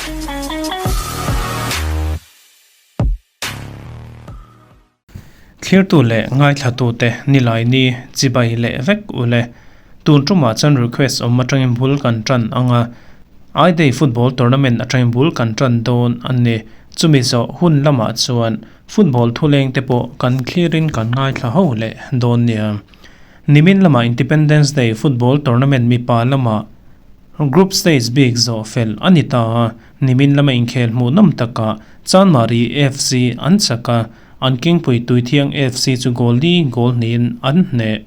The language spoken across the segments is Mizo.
Thlirtu leh ngaithlatute Nilaini chibai leh vek u le. Tun tumah chuan request awm atangin bul kan tan ang a, I-Day Football Tournament atangin bul kan tan dawn a ni. Chumi zawh hun lamah chuan football thuleng te pawh kan thlirin kan ngaithla ho leh dawn nia. Nimin lamah Independence Day Football Tournament mipa lamah Group stage bik zawh fel a ni ta a, Nimin lama inkhel hmuhnawm takah Chanmari FC an chak a, an kengpui Tuithiang FC chu goal li goal hnihin an hneh.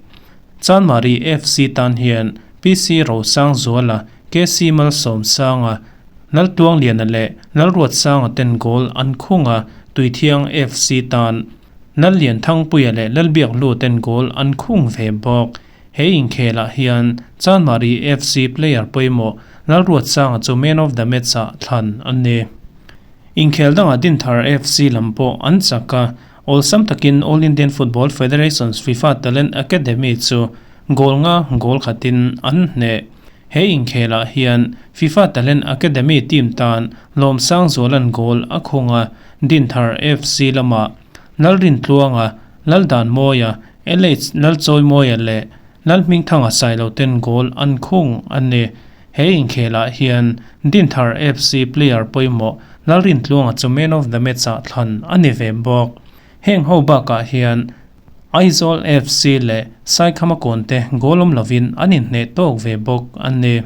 Chanmari FC tan hian PC Rosangzuala, KC Malsawmsanga, Laltuangliana leh Lalruatsanga ten goal an khung a, Tuithiang FC tan Lallianthangpuia leh Lalbiaklu ten goal an khung ve bawk. He inkhelah hian Chanmari FC player pawimawh Lalruatsanga chu Man of the Match-ah thlan a ni. Inkhel dangah Dinthar FC lam pawh an chak a, awlsam takin All Indian Football Federation's FIFA Talent Academy chu goal nga goal khatin an hneh. He inkhelah hian FIFA Talent Academy team tan Lawmsangzuala'n goal a khung a, Dinthar FC lamah Lalrintluanga, Laldanmawia, LH Lalchawimawia leh Lalhmingthanga Sailo ten goal an khung a ni. He inkhelah hian Dinthar FC player pawimawh Lalrintluanga chu man of the match ah thlan a ni ve bawk. Heng ho bakah hian Aizawl FC leh Saikhama kawn te goal awm lovin an inhneh tawk ve bawk a ni.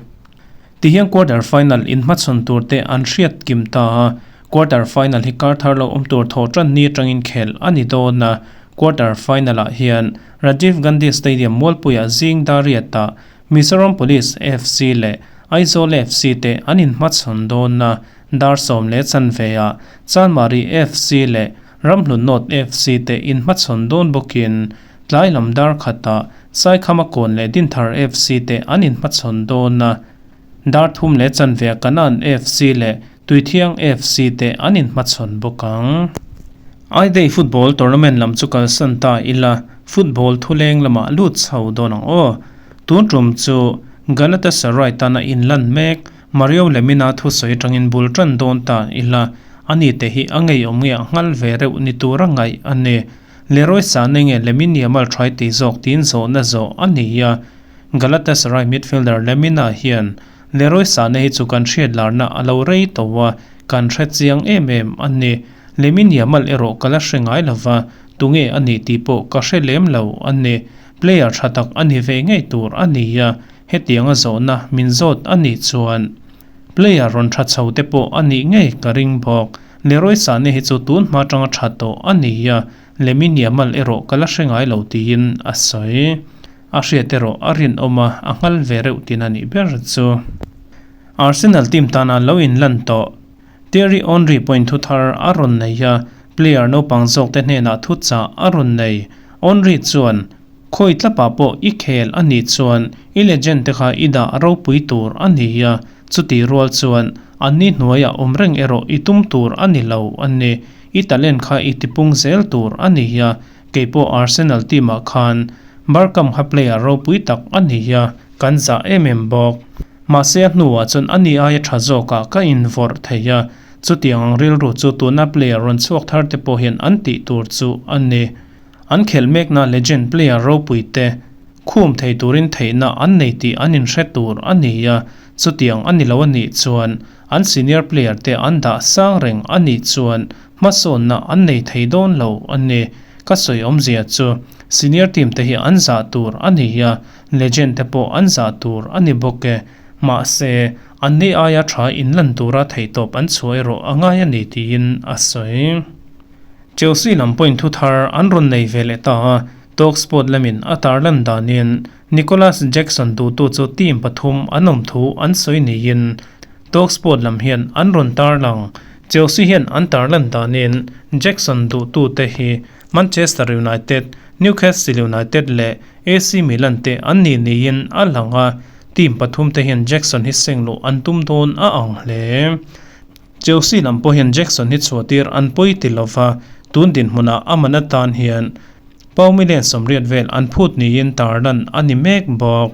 Tihian quarter final inhmachhawn tur te an hriat kim ta a, quarter final hi kar thar lo awm tur thaw tan ni atangin khelh a ni dawn a, Quarter final-ah hian Rajiv Gandhi Stadium Mualpuiah zing Dariat-ah Mizoram Police FC leh Aizawl FC te an inhmachhawn dawn a, dar 10:15 Chanmari FC leh Ramhlun North FC te inhmachhawn dawn bawkin tlai lam dar khatah Saikhama Kawn leh Dinthar FC te an inhmachhawn dawn a, dar 3:15 Kanan FC leh Tuithiang FC te an inhmachhawn bawk ang. I-Day Football Tournament lam chu kalsan ta ila, football thuleng lamah lut chho dawn ang aw. Tun tum chu Galatasaray tana inlan mek Mario Lemina thusawi atangin bul tan dawn ta ila, ani te hi a ngeiawm nge a nghal ve reuh ni tura ngaih a ni. Leroy Sane nge Lamine Yamal try tih zawk tiin zawhna zawh a ni a. Galatasaray midfielder Lemina hian Leroy Sane hi chu kan hriat larna a lo rei tawh a, kan hre chiang em em a ni. Lamine Yamal erawh ka la hre ngai lo va, tunge a nih tih pawh ka hre lem lo a ni. Player tha tak a ni ve ngei tur a ni a, hetianga zawhna min zawt a nih chuan player rawn tha chho te pawh a nih ngei ka ring bawk. Leroy Sane hi chu tun hma atanga tha tawh a ni a, Lamine Yamal erawh ka la hre ngai lo tiin a sawi. A hriat erawh a rinawm a, a nghal ve reuh tin a nih ber chu. Arsenal team tana lo inlan tawh Thierry Henry pawhin thu thar a rawn nei a, player naupang zawkte hnenah thu chah a rawn nei. Henry chuan, Khawi tlapah pawh i khel a nih chuan i legend te kha i dah ropui tur a ni a, chutih rual chuan anni hnuaiah awm reng erawh i tum tur a ni lo a ni. I talent kha i tipung zel tur a ni a, Kei pawh Arsenal team ah khan Bergkamp kha player ropui tak a ni a, kan zah em em bawk. Mahse a hnuah chuan a ni aia tha zawkah ka invawrh thei a, chutiang ang rilru chu tuna player rawn chhuak thar te pawh hian an tih tur chu a ni. An khelh mekna legend player ropui te khum thei turin theihna an nei tih an inhre tur a ni a, chutiang a ni lo a nih chuan an senior player te an dah sang reng a nih chuan Hmasawnna an nei thei dawn lo a ni. Ka sawi awmzia chu senior team te hi an zah tur a ni a, legend te pawh an zah tur a ni bawk e. Mahse, anni aia tha inlan tura theihtawp an chhuah erawh a ngai a ni tiin a sawi. Chelsea lam pawhin thu thar an rawn nei ve leh ta a, Talksport lamin a tarlan danin Nicolas Jackson duhtu chu team pathum an awm thu an sawi niin Talksport lam hian an rawn tarlang. Chelsea hian an tarlan danin Jackson duhtute hi Manchester United, Newcastle United leh AC Milan te an nih niin a lang a, team pathum te hian Jackson hi seng luh an tum dawn a ang hle. Chelsea lam pawh hian Jackson hi chhuahtir an pawi ti lova, tun dinhmunah a man atan hian Pau million 80 vel an phut niin tarlan a ni mek bawk.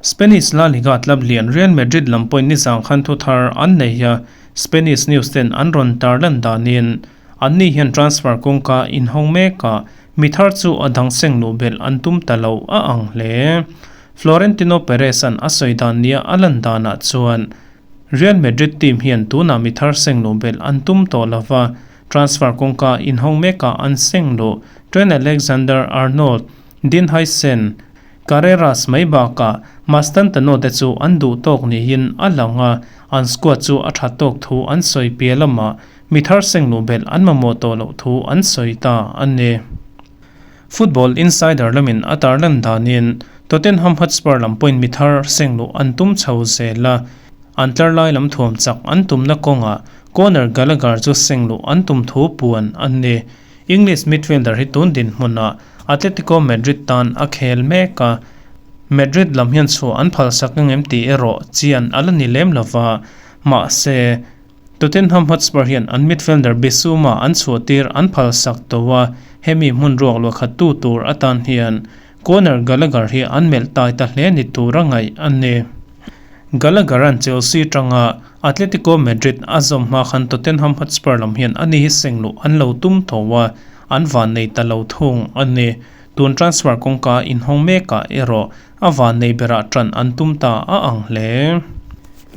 Spanish La Liga club lian Real Madrid lam pawhin nizang khan thu thar an nei a. Spanish news ten an rawn tarlan danin anni hian transfer kawngka inhawng mekah mi thar chu a dang seng luh belh an tum ta lo a ang hle. Florentino Perez-a'n a sawi dan nia a lan danah chuan Real Madrid team hian tunah mi thar seng luh belh an tum tawh lo va, transfer kawngka inhawng mekah an seng luh Trent Alexander-Arnold, Dean Huijsen, Carreras mai bakah Mastantano te chu an duh tawk niin a lang a, an squad chu a tha tawk thu an sawi piah lamah mi thar seng luh belh an mamawh tawh loh thu an sawi ta a ni. Football Insider lamin a tarlan danin Tottenham Hotspur lam pawhin mi thar seng luh an tum chho zel a, an tlar lai lam thuam chak an tumna kawngah Conor Gallagher chu seng luh an tum thu puan a ni. English midfielder hi tun dinhmunah Atletico Madrid tan a khel mek a, Madrid lam hian chhuah an phalsak engem tih erawh chian a la ni lem lova, mahse, Tottenham Hotspur hian an midfielder Bissouma an chhuahtir an phalsak tawh a, hemi hmun ruak luahkhattu tur atan hian Conor Gallagher hi an melh tai ta hle ni tura ngaih a ni. Gallagher-a'n Chelsea tanga Atletico Madrid a zawm hma khan Tottenham Hotspur lam hian ani hi seng luh an lo tum tho a, an vannei ta lo thung a ni. Tun transfer kawngka inhawng mekah erawh a vannei berah tan an tum ta a ang hle.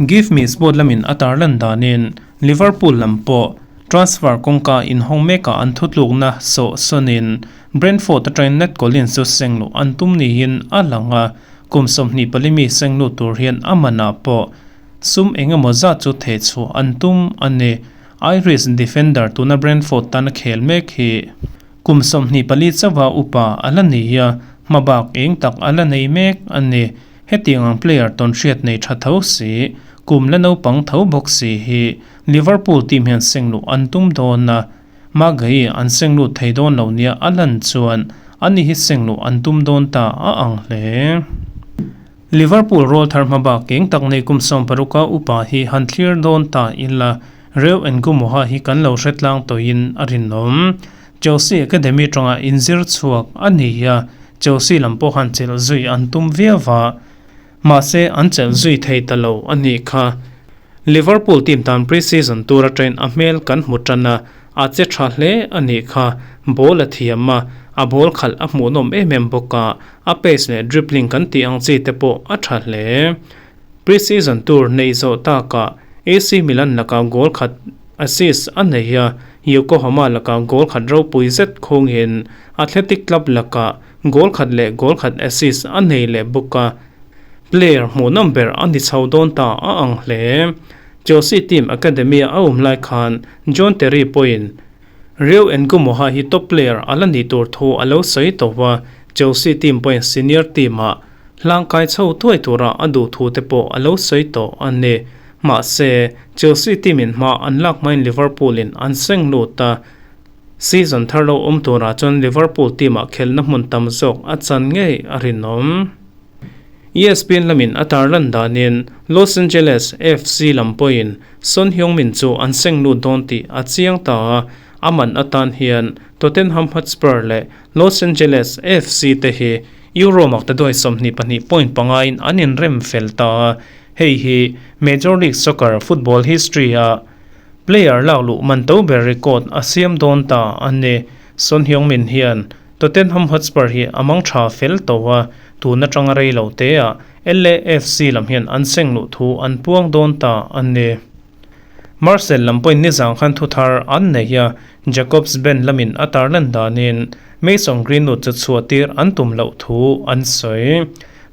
Give Me Sport lamin a tarlan danin Liverpool lam pawh transfer kawngka inhawng mekah an thutlukna sawh sawnin Brentford atangin Nat Collins chu seng luh an tum niin a lang a, kum 24 mi seng lut tur hian a manah pawh sum eng emaw zat chu theh chhuah an tum a ni. Irish defender tuna Brentford tana khel mek hi kum 24 chauha upa a la ni a, hmabak eng tak a la nei mek a ni. Hetiang ang player tawn hriat nei tha tho si, kum la naupang tho bawk si hi Liverpool team hian seng luh an tum dawn a, Magai an seng lut thei dawn lo nia a lan chuan ani hi seng luh an tum dawn ta a ang hle. Liverpool rawl thar hma bak eng tak nei kum 60 a upa hi han thlir dawn ta ila Reu Ngumoha hi kan lo hre tlang tawhin a rinawm. Chelsea Academy tanga inzir chhuak a ni a, Chelsea lam pawh han chelh zui an tum viau va, mahse an chelh zui thei ta lo a nih kha. Liverpool team tan pre-season tur atangin a hmel kan hmu tan a, a che tha hle a nih kha. Ball a thiam a, a ball khalh a hmuhnawm em em bawk a, a pace leh dribbling kan tih ang chi te pawh a tha hle. Pre-season tur neih zawh takah AC Milan lakah goal khat assist a nei a, Yokohama lakah goal khat ropui zet khungin Athletic Club lakah goal khat leh goal khat assist a nei leh bawk a. Player hmuhnawm ber a ni chho dawn ta a ang hle. Chelsea team academy-a a awm lai khan John Terry pawhin Rio Ngumoha hi top player a la nih tur thu a lo sawi tawh a, Chelsea team pawhin senior team-ah hlangkai chho thuai tura a duh thu te pawh a lo sawi tawh a ni. Mahse, Chelsea team-in hma an lak hmain Liverpool-in an seng lut a, season thar lo awm turah chuan Liverpool team-ah khelhna hmun tam zawk a chan ngei a rinawm. ESPN lamin a tarlan danin Los Angeles FC lam pawhin Son Heung-min chu an seng lut dawn tih a chiang ta a, a man atan hian Tottenham Hotspur leh Los Angeles FC te hi Euro maktaduai 22.5 in an inrem fel ta a, hei hi Major League Soccer football history-a player lak luh man to ber record a siam dawn ta a ni. Son Heung-min hian Tottenham Hotspur hi a mang tha fel tawh a, tun atanga rei lo te ah LAFC lam hian an seng luh thu an puang dawn ta a ni. Marcel lam pawhin nizang khan thu thar an nei a, Jacobs Ben lamin a tarlan danin Mason Greenwood chu chhuah tir an tum loh thu an sawi.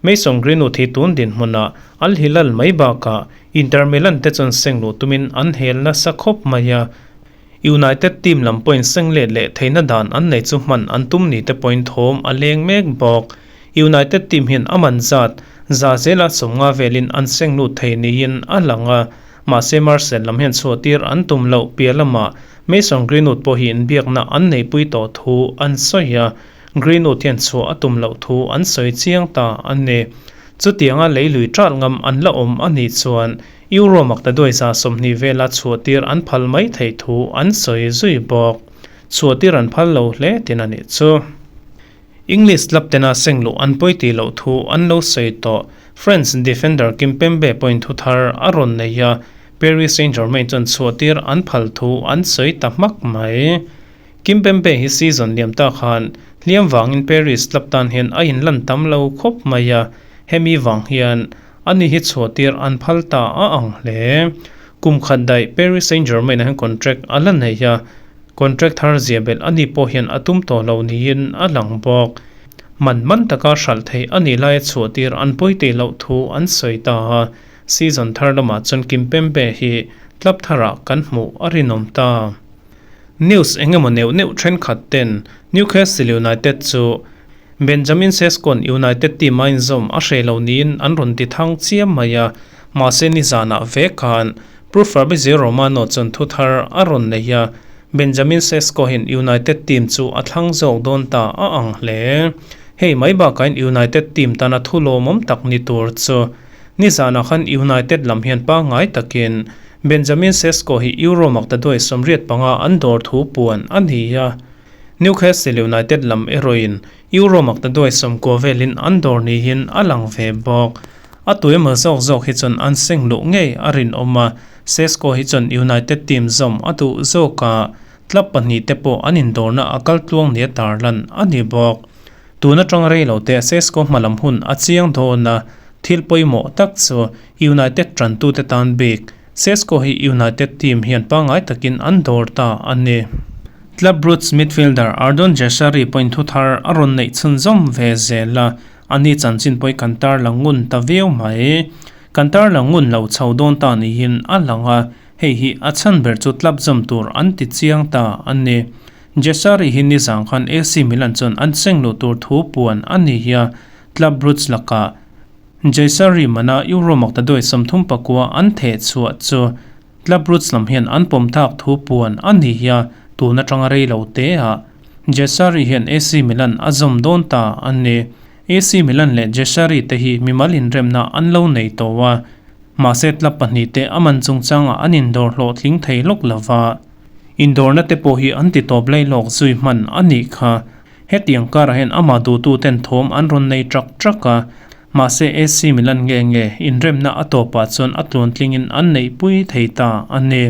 Mason Greenwood hi tun dinhmunah Al Hilal mai bakah Inter Milan te chuan seng luh tumin an hel nasa khawp mai a, United team lam pawhin seng let leh theihna dan an nei chu hman an tum ni te pawhin thawm a leng mek bawk. United team hian a man zat za zela 50 velin an seng lut thei niin a lang a, mahse Marcel lam hian chhuahtir an tum loh piah lamah Mason Greenwood pawh hi inbiakna an neipui tawh thu an sawi a, Greenwood hian chhuah a tum loh thu an sawi chiang ta a ni. Chutianga leilui ṭalh ngam an la awm a nih chuan Euro maktaduai 20 vela chhuahtir an phal mai theih thu an sawi zui bawk. Chhuahtir an phal lo hle tin a nih chu. English club tena seng luh an pawi tih loh thu an lo sawi tawh. French defender Kimpembe pawhin thu thar a rawn nei a. Paris Saint-Germain chuan chhuahtir an phal thu an sawi ta hmak mai. Kimpembe hi season liam ta khan hliam vangin Paris club tan hian a inlan tam lo khawp mai a, hemi vang hian ani hi chhuahtir an phal ta a ang hle. Kum khat daih Paris Saint-Germain ah hian contract a la nei a, contract thar zia belh ani pawh hian a tum tawh lo niin a lang bawk. Man man taka hralh theih a nih laia chhuahtir an pawi teh loh thu an sawi ta a, season thar lamah chuan Kimpembe hi club tharah kan hmuh a rinawm ta. News eng emaw neuh neuh thenkhat ten Newcastle United chu Benjamin Sesko-a'n United team a inzawm a hreh lo niin an rawn ti thang chiam mai a, mahse nizanah ve khan Pu Fabrizio Romano chuan thu thar a rawn nei a, Benjamin Sesko hian United team chu a thlang zawk dawn ta a ang hle. Hei mai bakain United team tana thu lawmawm tak ni tur chu Nizanah khan United lam hian pangngai takin Benjamin Sesko hi Euro maktaduai 85 an dawr thu puan a ni a. Newcastle United lam erawhin Euro maktaduai 90 velin an dawr niin a lang ve bawk. A tu emaw zawk zawk hi chuan an seng luh ngei a rinawm a, Sesko hi chuan United team zawm a duh zawk a, club pahnihte pawh an indawrna a kal tluang nia tarlan a ni bawk. Tun atang rei lo teh Sesko hmalam hun a chiang dawn a, thil pawimawh tak chu United tantute tan bik Sesko hi United team hian pangngai takin an dawr ta a ni. Club Brugge midfielder Ardon Jashari pawhin thu thar a rawn neih chhunzawm ve zel a, ani chanchin pawhin kan tarlang ngun ta viau mai. Kan tarlang ngun lo chho dawn ta niin a lang a, hei hi a chhan ber chu club zawm tur an ti chiang ta a ni. Jashari hi nizang khan AC Milan chuan an cheng luh tur thu puan a ni a, Club Brugge lakah Jashari mana Euro maktaduai 39 an theh chhuah chu Club Brugge lam hian an pawm thak thu puan a ni a, tun atanga rei lo te ah Jashari hian AC Milan a zawm dawn ta a ni. AC Milan leh Jashari te hi mimal inremna an lo nei tawh a, mahse club pahnih te a man chungchangah an indawr hlawhtling thei lawk lova. Indawrna te pawh hi an ti tawp lai lawk zui hman a nih kha. Hetiang karah hian amah duhtu ten thawm an rawn nei trak trak a, mahse AC Milan nge nge inremna a tawpah chuan a tluantlingin an neihpui thei ta a ni.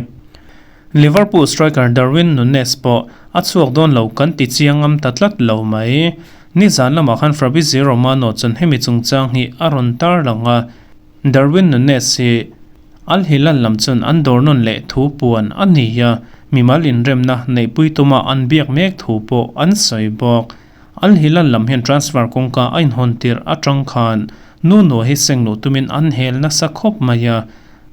Liverpool striker Darwin Nunez pawh a chhuak dawn lo kan ti chiang ngam ta tlat lo mai. Nizan lamah khan Fabrizio Romano chuan hemi chungchang hi a rawn tarlang a, Darwin Nunez hi Al Hilal lam chuan an dawr nawn leh thu puan a ni a, mimal inremna neihpui tuma an biak mek thu pawh an sawi bawk. Al Hilal lam hian transfer kawngka a inhawn tirh atang khan Nuno hi seng luh tumin an hel nasa khawp mai a,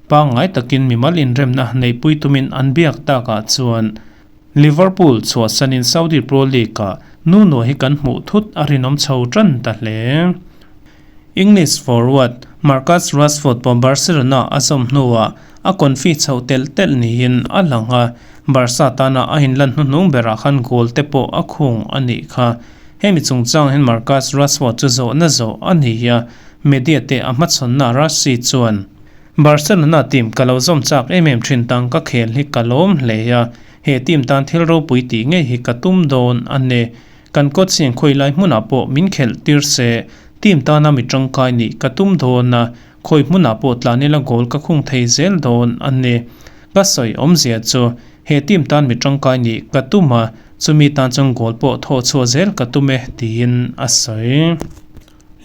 pangngai takin mimal inremna neihpui tumin an biak takah chuan Liverpool chhuahsanin Saudi Pro League-ah Nuno hi kan hmuh thut a rinawm chho tan ta hle. English forward Marcus Rashford pawh Barcelona a zawm hnuah a confi chhoh telh telh niin a lang a, Barca tana a inlan hnuhnung berah khan goal te pawh a khung a nih kha. Hemi chungchang hian Marcus Rashford chu zawhna zawh a ni a, media te a hmachhawnna Rashie chuan, Barcelona team ka lo zawm chak em em thin tang ka khel hi ka lawm hle a, he team tan thil ropui tih ngei hi ka tum dawn a ni. Kan coach hian khawi lai hmunah pawh min khelh tir se, team tana mi tangkai nih ka tum dawn a, khawi hmunah pawh tlanila goal ka khung thei zel dawn a ni. Ka sawi awmzia chu he team tan mi tangkai nih ka tum a, chumi tan chuan goal pawh thawh chhuah zel ka tum e, tiin a sawi.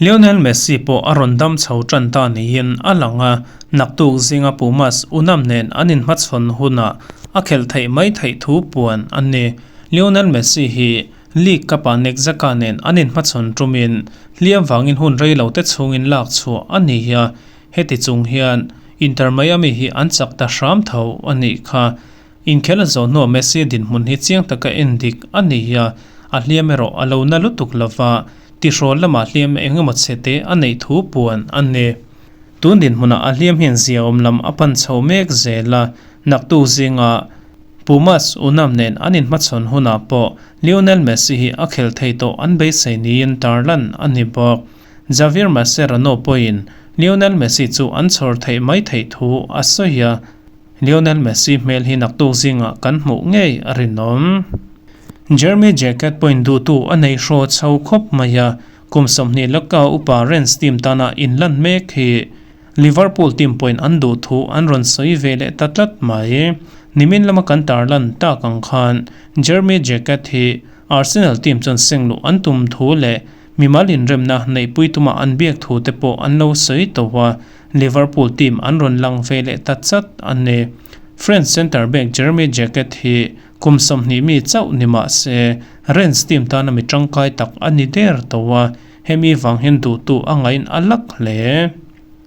Lionel Messi pawh a rawn dam chho tan ta niin a lang a, naktuk zinga Pumas Unam nen an inhmachhawn hunah a khelh theih mai theih thu puan a ni. Lionel Messi hi League Cup-ah Necaxa nen an inhmachhawn tumin hliam vangin hun rei lo te chhungin lak chhuah a ni a, heti chung hian Inter Miami hi an chak ta hram tho a nih kha. Inkhel a zawh hnuah Messi dinhmun hi chiang taka en dik a ni a, a hliam erawh a lo na lutuk lova, tihrawl lamah hliam eng emaw chhe te a neih thu puan a ni. Tun dinhmunah a hliam hian ziaawm lam a pan chho mek zel a, naktuk zinga Pumas Unam nen an inhmachhawn hunah pawh Lionel Messi hi a khel thei tawh an beisei niin tarlan a ni bawk. Javier Mascherano pawhin Lionel Messi chu an chhawr theih mai theih thu a sawi a, Lionel Messi hmel hi naktuk zingah kan hmuh ngei a rinawm. Jeremy Jacquet pawhin duhtu a nei hraw chho khawp mai a, kum 20 laka upa Rennes team tana inlan mek hi. Liverpool team pawhin an duh thu an rawn sawi ve leh ta tlat mai. Nimin lama kan tarlan tak ang khan Jeremy Jacquet hi Arsenal team chuan seng luh an tum thu leh mimal inremna neihpui tuma an biak thu te pawh an lo sawi tawh a, Liverpool team an rawn lang ve leh ta chat a ni. French centre back Jeremy Jacquet hi kum 20 mi chauh ni mah se Rennes team tana mi tangkai tak a ni der tawh a, hemi vang hian duhtu a ngain a lak hle.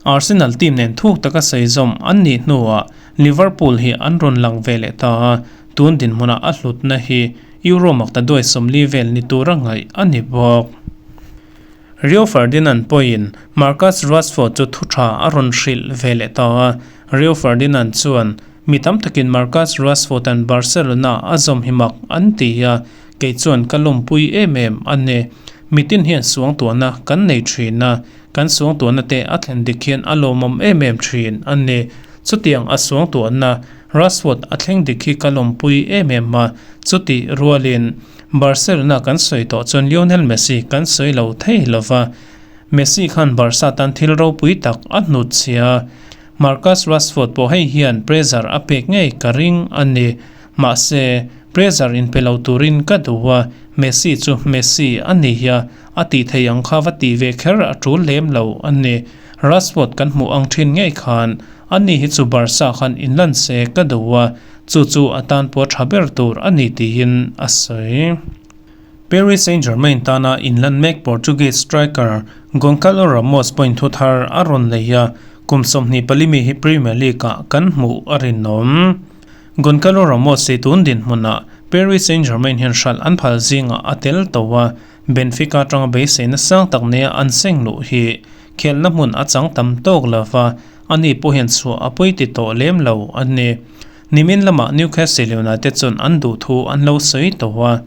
Arsenal team nen thuk taka sawi zawm an nih hnuah Liverpool hi an rawn lang ve leh ta a, tun dinhmunah a hlutna hi Euro makta duai 40 vel ni tura ngaih a ni bawk. Rio Ferdinand pawhin Marcus Rashford chu thu tha a rawn hrilh ve leh ta a, Rio Ferdinand chuan mi tam takin Marcus Rashford-a'n Barcelona a zawm hi mak an ti a, kei chuan ka lawmpui em em a ni. Mitin hian suangtuahna kan nei thin a, kan suangtuahna te a thlen dik hian a lawmawm em em thin a ni. Chutiang a suangtuahna Rashford a thleng dik hi ka lawmpui em em a, chutih rualin Barcelona kan sawi tawh chuan Lionel Messi kan sawi lo thei lo va, Messi khan Barca tan thil ropui tak a hnut chhia. Marcus Rashford pawh hei hian pressure a pek ngei ka ring a ni. Mahse, pressure in pe lo turin ka duh a, Messi chu Messi a ni a, a tih theih ang kha va tih ve kher a tul lem lo a ni. Rashford kan hmuh ang thin ngei khan ani hi chu Barca khan inlan se ka duh a, chu chu a tan pawh tha ber tur a ni tiin a sawi. Paris Saint-Germain tana inlan mek Portuguese striker Goncalo Ramos pawhin thu thar a rawn nei a, kum 24 mi hi Premier League-ah kan hmuh a rinawm. Goncalo Ramos hi tun dinhmunah Paris Saint-Germain hian hralh an phal zingah a tel tawh a, Benfica atanga beiseina sang tak nia an seng luh hi khelhna hmun a chang tam tawk lo va, ani pawh hian chhuah a pawi ti tawh lem lo a ni. Nimin lamah Newcastle United chuan an duh thu an lo sawi tawh a.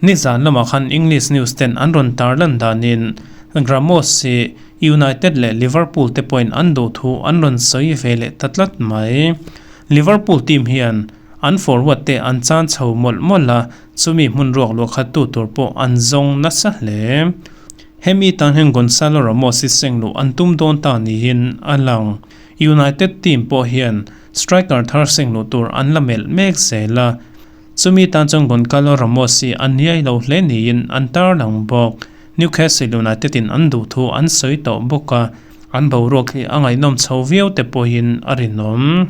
Nizan lamah khan English news ten an rawn tarlan danin Ramos hi United leh Liverpool te pawhin an duh thu an rawn sawi ve leh ta tlat mai. Liverpool team hian an forward te an chan chho mawlh mawlh a, chumi hmun ruak luah khat tu tur pawh an zawng nasa hle. Hemi tan hian Gonzalo Ramos hi seng luh an tum dawn ta niin a lang. United team pawh hian striker thar seng luh tur an la melh mek zel a, chumi tan chuan Goncalo Ramos hi an iai lo hle niin an tarlang bawk. Newcastle United in an duh thu an sawi tawh bawk a, an boruak hi a ngaihnawm chho viau te pawhin a rinawm.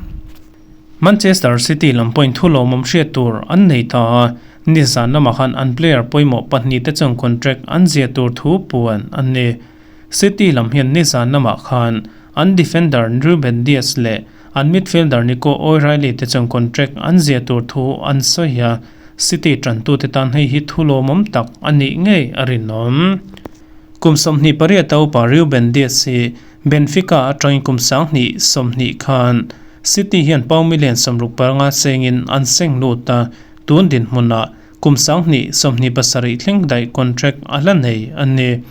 Manchester City lam pawhin thu lawmawm hriat tur an nei ta a, nizan lamah khan an player pawimawh pahnih te chuan contract an ziah tur thu puan a ni. City lam hian nizan lamah khan an defender Ruben Dias leh an midfielder Nico O'Reilly te chuan contract an ziah tur thu an sawi a, City tantute tan hei hi thu lawmawm tak a nih ngei a rinawm. Kum 28 a upa Ruben Dias hi Benfica atangin kum 2020 khan City hian pound million 65 chengin an seng lut a, tun dinhmunah kum 2027 thleng daih contract a la nei a ni.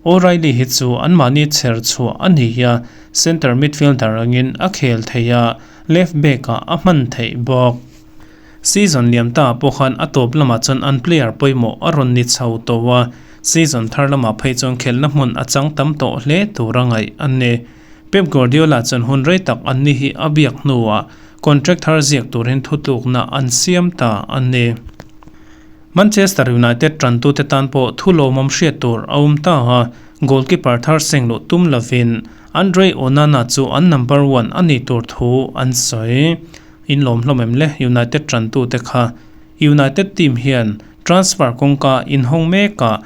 O'Reilly hi chu anmahni chher chhuah a ni a, centre midfielder angin a khel thei a, left back-ah a hman theih bawk. Season liam ta pawh khan a tawp lamah chuan an player pawimawh a rawn ni chho tawh a, season thar lamah phei chuan khelhna hmun a chang tam tawh hle tur a ngaih a ni. Pep Guardiola chuan hun rei tak an ni hi a biak hnuah contract thar ziak turin thutlukna an siam ta a ni. Manchester United tantute tan pawh thu lawmawm hriat tur a awm ta a, goalkeeper thar seng luh tum lovin Andre Onana chu an number one a ni tur thu an sawi. In lawm hlawm em le United tantute kha. United team hian transfer kawngka inhawng mekah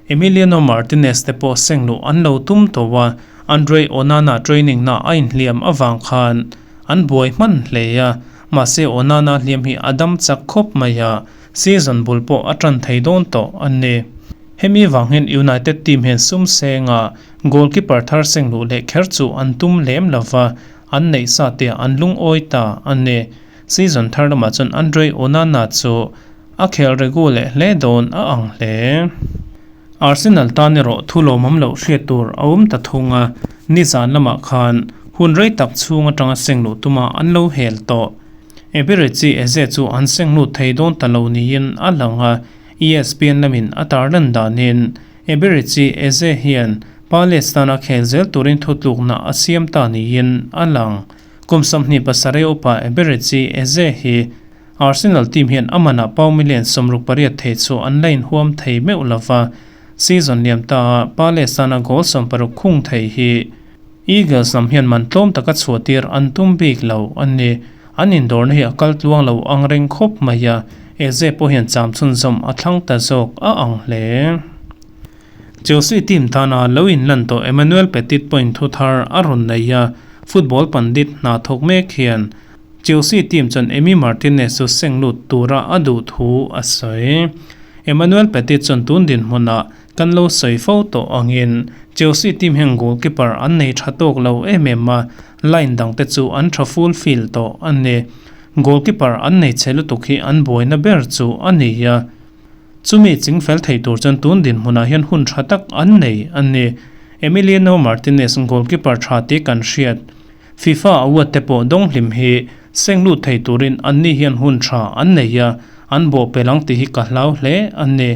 Emiliano Martinez te pawh seng luh an lo tum tawh a, Andre Onana training na a inhliam avang khan an buai hman hle a, mahse Onana hliam hi a dam chak khawp mai a, season bul pawh a tan thei dawn tawh a ni. Hemi vang hian United team hian sum senga goalkeeper thar seng luh leh kher chu an tum lem lova, an neih sa te an lungawi ta a ni. Season thar lamah chuan Andre Onana chu a khel regu leh hle dawn a ang hle. Arsenal tan erawh thu lawmawm loh hriat tur a awm ta thung a, nizan lamah khan hun rei tak chhung atanga seng luh tuma an lo hel tawh. Eberechi Eze chu an seng lut thei dawn ta lo niin a lang a, ESPN lamin a tarlan danin Eberechi Eze hian. Palace tana khel zel turin thutlukna a siam ta niin a lang. Kum 27 upa Eberechi Eze hi Arsenal team hian a manah pound million 68 thei chu an la inhuam thei meuh lova, season liam ta a Palace tana goal 60 khung thei hi Eagles lam hian man tlawm taka chhuahtir an tum bik lo a ni. An indawrna hi a kal tluang lo ang reng khawp mai a, Eze pawh hian cham chhunzawm a thlang ta zawk a ang hle. Chelsea team tana lo inlan tawh Emmanuel Petit pawhin thu thar a rawn nei a, football pandit hna thawk mek hian Chelsea team chuan Emi Martinez chu seng lut tura a duh thu a sawi. Emmanuel Petit chuan tun dinhmunah kan lo sawi fo tawh angin Chelsea team hian goalkeeper an nei tha tawk lo em em a, line dangte chu an tha full fill tawh a ni. Goalkeeper an nei chhe lutuk hi an buaina ber chu a ni a. Chumi chingfel thei tur chuan tun dinhmunah hian hun tha tak an nei a ni. Emiliano Martinez goalkeeper tha tih kan hriat. FIFA award te pawh dawng hlim hi seng lut thei turin anni hian hun tha an nei a, an bawh pel ang tih hi ka hlau hle a ni.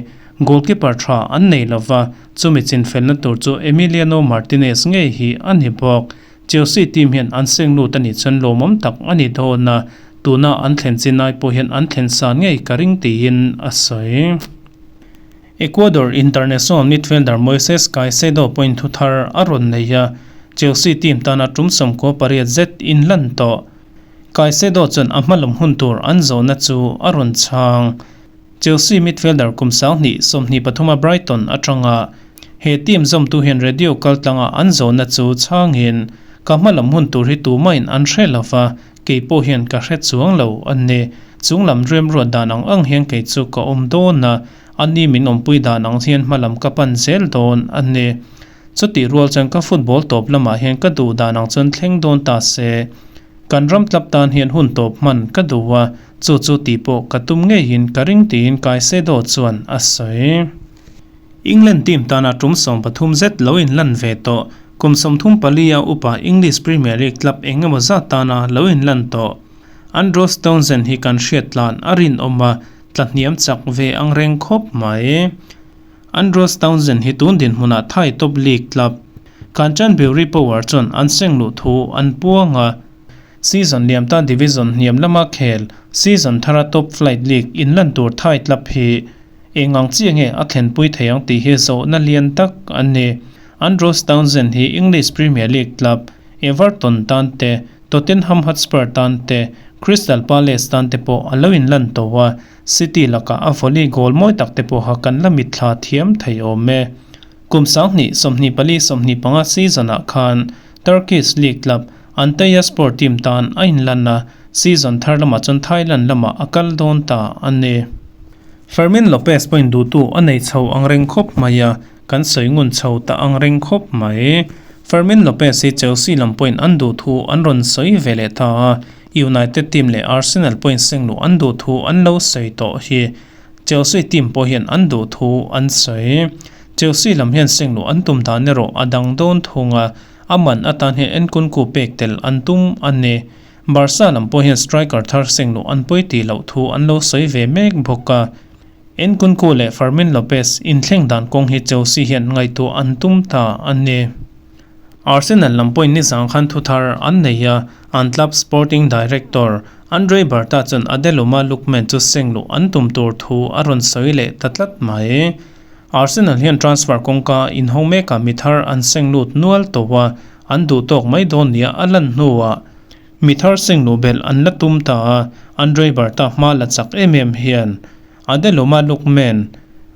Goalkeeper tha an nei lova, chumi chinfelna tur chu Emiliano Martinez ngei hi a ni bawk. Chelsea team hian an seng lut a nih chuan lawmawm tak a ni dawn a, tuna an thlen chin ai pawh hian an thlen san ngei ka ring tiin a sawi. Ecuador international midfielder Moises Caicedo pawhin thu thar a rawn nei a, Chelsea team tana tum 18 zet inlan tawh. Caicedo chuan a hmalawm hun tur an zawhna chu a rawn chhang. Chelsea midfielder kum 2023 a Brighton atanga he team zawmtu hian radio kaltlanga an zawhna chu chhangin, Ka hmalam hun tur hi tumahin an hre lova, kei pawh hian ka hre chuang lo a ni. Chunglam remruat dan ang ang hian kei chu ka awm dawn a, ani min awmpui dan ang hian hmalam ka pan zel dawn a ni. Chutih rual chuan ka football tawp lamah hian ka duh dan ang chuan thleng dawn ta se. Kan ram tlap tan hian hun tawp hman ka duh a, chu chu tih pawh ka tum ngeiin ka ring tiin Caicedo chuan a sawi. England team tana tum 13 zet lo inlan ve tawh, kum 34 a upa English Premier League club eng emaw zat tana lo inlan tawh Andros Townsend hi kan hriat tlan a rinawm a, tla hniam chak ve ang reng khawp mai. Andros Townsend hi tun dinhmunah Thai top league club Kanchanburi Power chuan an seng luh thu an puang a. Season liam ta division hniam lama khel season thara top flight league inlan tur Thai club hi eng ang chiah nge a thlenpui thei ang tih hi zawhna lian tak a ni. Andros Townsend hi English Premier League club Everton tan te, Tottenham Hotspur tan te, Crystal Palace tan te pawh a lo inlan tawh a, City lakah a volley goal mawi tak te pawha kan la mitthla thiam thei awm e. Kum 2024 25 season-ah khan Turkish League club Antalyaspor team tan a inlan a, season thar lamah chuan Thailand lamah a kal dawn ta a ni. Fermin Lopez pawhin duhtu a nei chho ang reng khawp mai a, kan sawi ngun chho ta ang reng khawp mai. Fermin Lopez hi Chelsea lam pawhin an duh thu an rawn sawi ve leh ta a, United team leh Arsenal pawhin sengluh an duh thu an lo sawi tawh hi Chelsea team pawh hian an duh thu an sawi. Chelsea lam hian sengluh an tum dan erawh a dang dawn thung a, a man atan hian Nkunku pek tel an tum a ni. Barca lam pawh hian striker thar sengluh an pawi tih loh thu an lo sawi ve mek bawk a. Nkunku leh Fermin Lopez inthleng dan kawng hi Chelsea hian ngaihtuah an tum ta a ni. Arsenal lam pawhin nizang khan thu thar an nei a, an club sporting director Andre Berta chuan Adeloma Lookman chu sengluh an tum tur thu a rawn sawi leh ta tlat mai. Arsenal hian transfer kawngka inhawng mekah mi thar an seng lut nual tawh a, an duh tawk mai dawn nia a lan hnuah mi thar seng luh belh an la tum ta a, Andre Berta hma la chak em em hian Adeloma Lookman,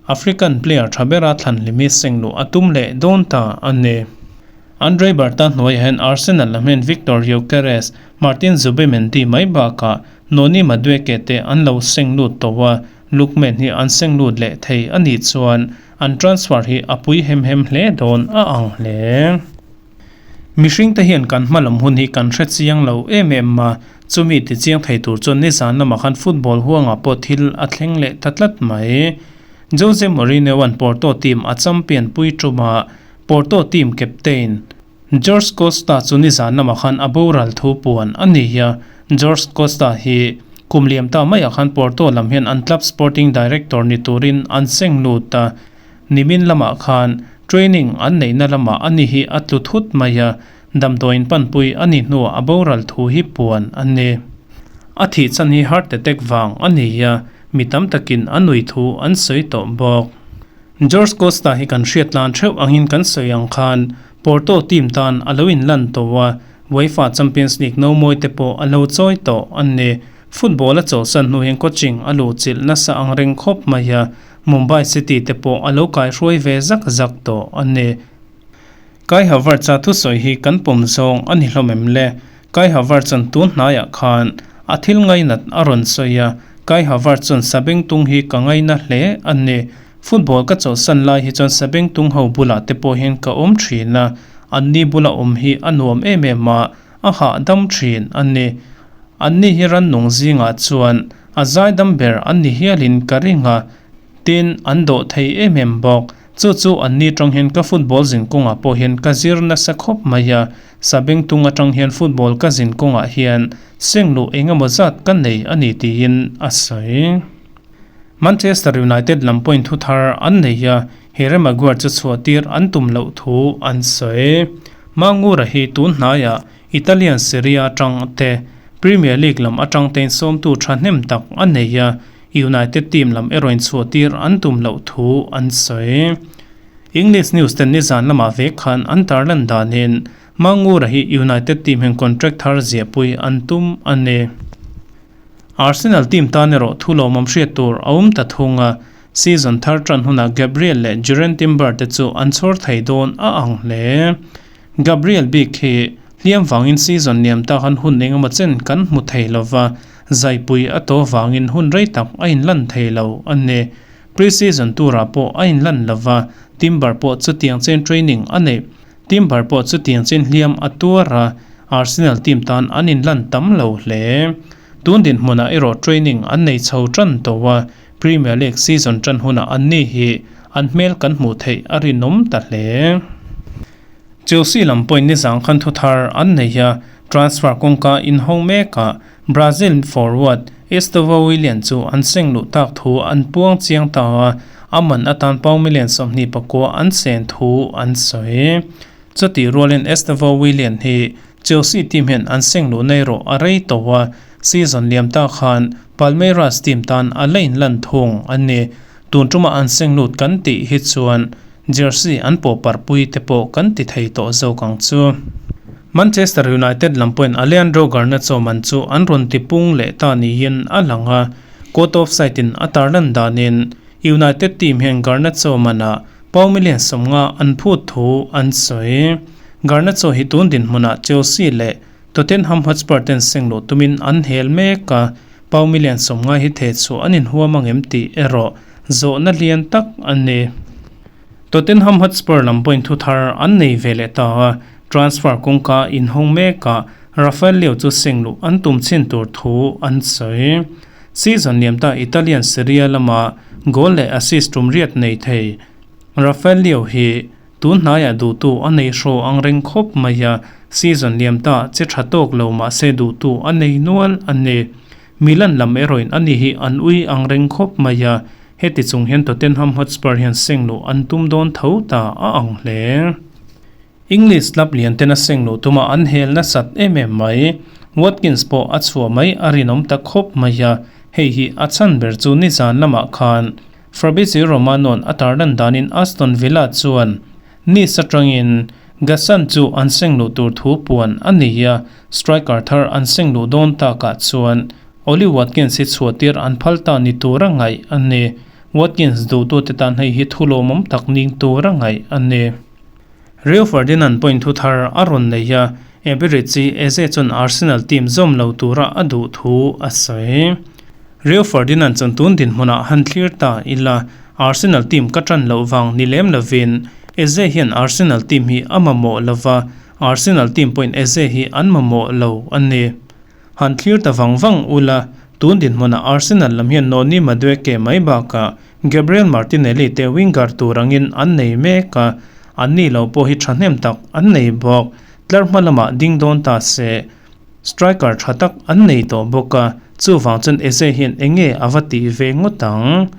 African player tha bera thlan hlimi seng luh a tum leh dawn ta a ni. Andre Berta hnuaiah hian Arsenal lam hian Victor Gyokeres, Martin Zubimendi mai bakah Noni Madueke te an lo seng lut tawh a, Lookman hi an seng lut leh thei a nih chuan an transfer hi a pui hem hem hle dawn a ang hle. Mihring te hian kan hmalam hun hi kan hre chiang lo em em a, chumi ti chiang thei tur chuan nizan lamah khan football huangah pawh thil a thleng leh ta tlat mai. Jose Mourinho-a'n Porto team a champion pui ṭuma Porto team captain Jorge Costa chu nizan lamah khan a boral thu puan a ni a, Jorge Costa hi kum liam ta maiah khan Porto lam hian an club sporting director ni turin an seng lut a, nimin lamah khan Training an neihna lamah ani hi a tlu thut mai a, damdawiin panpui a nih hnuah a boral thu hi puan a ni. A thih chan hi heart attack vang a ni a, mi tam takin a nui thu an sawi tawh bawk. George Costa hi kan hriat tlan theuh angin kan sawi ang khan Porto team tan a lo inlan tawh a, UEFA Champions League no mawi te pawh a lo chawi tawh a ni. Football a chawlhsan hnu hian coaching a luhchilh nasa ang reng khawp mai a, Mumbai City te pawh a lo kaihruai ve zak zak tawh a ni. Kai Havertz-a thusawi hi kan pawm zawng a ni hlawm em le? Kai Havertz-a'n tun hnaiah khan a thil ngainat a rawn sawi a, Kai Havertz chuan Sabengtung hi ka ngaina hle a ni. Football ka chawlhsan lai hi chuan Sabengtung ho bulah te pawh hian ka awm thin a, anni bula awm hi a nuam em em a, a hahdam thin a ni. Anni hi rannung zingah chuan a zaidam ber an ni hialin ka ring a, tin an dawh thei em em bawk. Chu chu anni tang hian ka football zin kawngah pawh hian ka zir nasa khawp mai a, Sabengtung atang hian football ka zin kawngah hian sengluh engemaw zat ka nei a ni tiin a sawi. Manchester United lam pawhin thu thar an nei a, Harry Maguire chu chhuah tir an tum loh thu an sawi. Mangura hi tun hnaiah Italian Serie A atang te, Premier League lam atang tein sawmtu thahnem tak a nei a, United team lam erawhin chhuah tir an tum loh thu an sawi. English news ten nizan lamah vek khan an tarlan danin Mangura hi United team hian contract thar ziahpui an tum a ni. Arsenal team tan erawh thu lawmawm hriat tur a awm ta thung a, season thar tan hunah Gabriel leh Jurrien Timber te chu an chhawr thei dawn a ang hle. Gabriel bik hi hliam vangin season liam ta khan hun engemaw chen kan hmu thei lova, zaipui a to vangin hun rei tak a inlan thei lo a ni. Pre-season turah pawh a inlan lova, Timber pawh chutiang chen training a neih. Timber pawh chutiang chen hliam a tuar a, Arsenal team tan an inlan tam lo hle. Tun dinhmunah erawh training an nei chho tan tawh a, Premier League season tan hunah anni hi an hmel kan hmuh theih a rinawm ta hle. Chelsea lam pawhin nizang khan thuthar an nei a, transfer kawngka inhawng mekah Brazil forward Estevao Willian chu an seng luh tak thu an puang chiang ta a, a man atan pound million 29 an sen thu an sawi. Chutih rualin Estevao Willian hi Chelsea team hian an seng luh nei rawh a rei tawh a, season liam ta khan Palmeiras team tan a la inlan thung a ni. Tun tuma an seng lut kan tih hi chuan jersey an pawh parpui te pawh kan ti thei tawh zawk ang chu. Manchester United lam pawhin Alejandro Garnacho man chu an rawn ti pung leh ta niin a lang a, Caught Offside in a tarlan danin United team hian Garnacho manah pound million 50 an phut thu an sawi. Garnacho hi tun dinhmunah Chelsea leh Tottenham Hotspur ten seng luh tumin an hel mek a, pound million 50 hi theh chhuah an inhuam ang em tih erawh zawhna lian tak a ni. Tottenham Hotspur lam pawhin thu thar an nei ve leh ta a, transfer kawngka inhawng mekah Rafael Leao chu seng luh an tum chhin tur thu an sawi. Season liam ta Italian Serie A lama goal leh assist tum riat nei thei Rafael Leao hi tun hnaiah duhtu a nei hraw ang reng khawp mai a, season liam ta che tha tawk lo mahse duhtu a nei nual a ni. Milan lam erawhin ani hi an ui ang reng khawp mai a, heti chung hian Tottenham Hotspur hian seng luh an tum dawn tho ta a ang hle. English club lian ten a seng luh tuma an hel nasat em em mai. Watkins pawh a chhuah mai a rinawm ta khawp mai a, hei hi a chhan ber chu nizan lamah khan Fabrizio Romano-a'n a tarlan danin Aston Villa chuan Nice atangin Gassan chu an seng luh tur thu puan a nei a, striker thar an seng luh dawn takah chuan Ollie Watkins hi chhuah tir an phal ta ni tura ngaih a ni. Watkins duhtute tan hei hi thu lawmawm tak ning tura ngaih a ni. Rio Ferdinand pawhin thu thar a rawn nei a, Eberechi Eze chuan Arsenal team zawm lo tura a duh thu a sawi. Rio Ferdinand chuan tun dinhmunah han thlir ta ila, Arsenal team ka tan loh vang ni lem lovin Eze hian Arsenal team hi a mamawh lova, Arsenal team pawhin Eze hi an mamawh lo a ni. Han thlir ta vang vang ula, tun dinhmunah Arsenal lam hian Noni Madueke mai bakah Gabriel Martinelli te winger tur angin an nei mek a, anni lo pawh hi thahnem tak an nei bawk. Tlar hma lamah ding dawn ta se, striker tha tak an nei tawh bawk a, chuvang chuan Eze hian eng nge a va tih ve ngawt ang?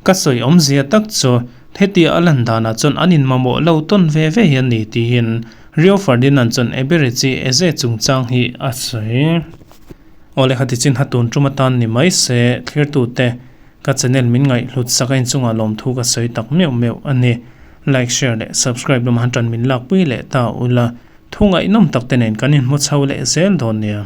Ka sawi awmzia tak chu, Hetia a lan danah chuan an inmamawh lo tawn ve ve hi a ni tiin Rio Ferdinand chuan Eberechi Eze chungchang hi a sawi. Awle khati chin ha tun tum atan ni mai se thlirtute ka channel min ngaihhlut sak a inchungah lawmthu ka sawi tak meuh meuh a ni. Like, share leh subscribe lamah han tan min lakpui leh ta ula. Thu ngaihnawm tak te nen kan inhmu chho leh zel dawn nia.